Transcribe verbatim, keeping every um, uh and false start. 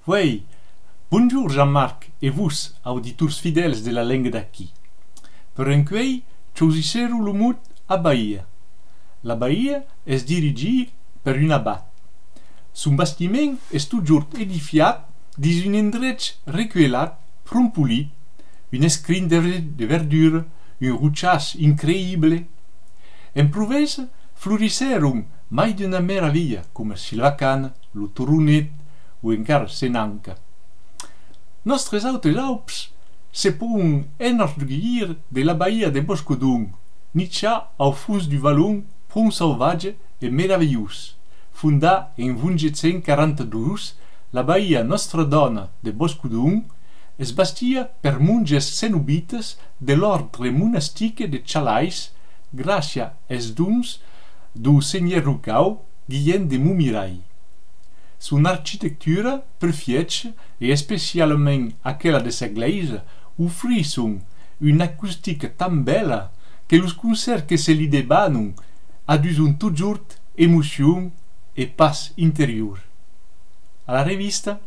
Uèi, bonjorn Jean-Marc e vos, auditors fidèls de La Lenga d'Aquí. Per encuèi, chausissèron lo mot abaia. L'abaia es dirigit per un abat. Son bastiment es totjorn edifiat dins un endrech recuelat, pron polit, un escrin de, de verdura, un rochàs increïble. En Provença, florissèron mai d'una meravilha, coma Silvacana, lo Toronet o encara Senanca. Nòstres autres aups se pòdon enorgulhir de l'abaia de Bòscodon, nichada au fons d'un valon pron sauvatge e meravilhós. Fondada en onze cent quaranta-dos, l'abaia Nòstra Dòna de Bòscodon es bastida per monges cenobites de l'òrdre monastic de Chalais, gràcia als dons dau senhèr locau Guilhèm de Montmiray. Son arquitectura, per fièch, e especialament aquela de sa glèisa, ofrisson una acostica tan bèla que los concèrts que se li debanon aduson totjorn emocion e patz interior. A la revista!